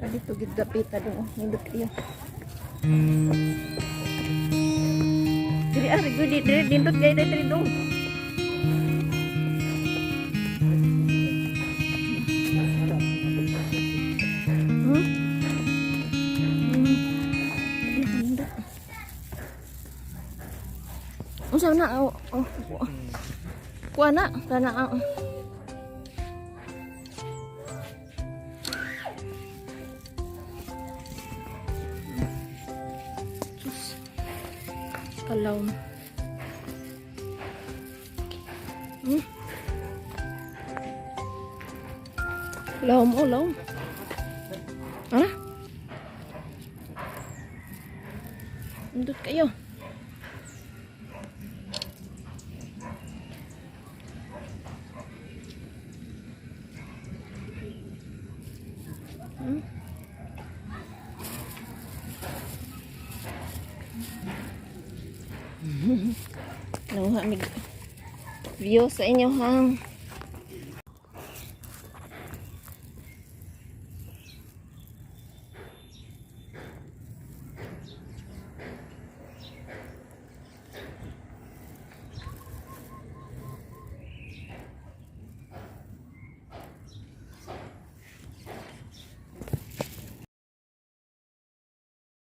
Dito gid dapita dong, oh. Nindot kayo. Diri ah, diri diri nindot kay diri dong. Nindot. Unsa na? Oh. Kuha na, kana ah. Sus. Kalaw. Lawom oh, lawom. Ha? Indot kayo. Nakuha mig view sa inyo hang.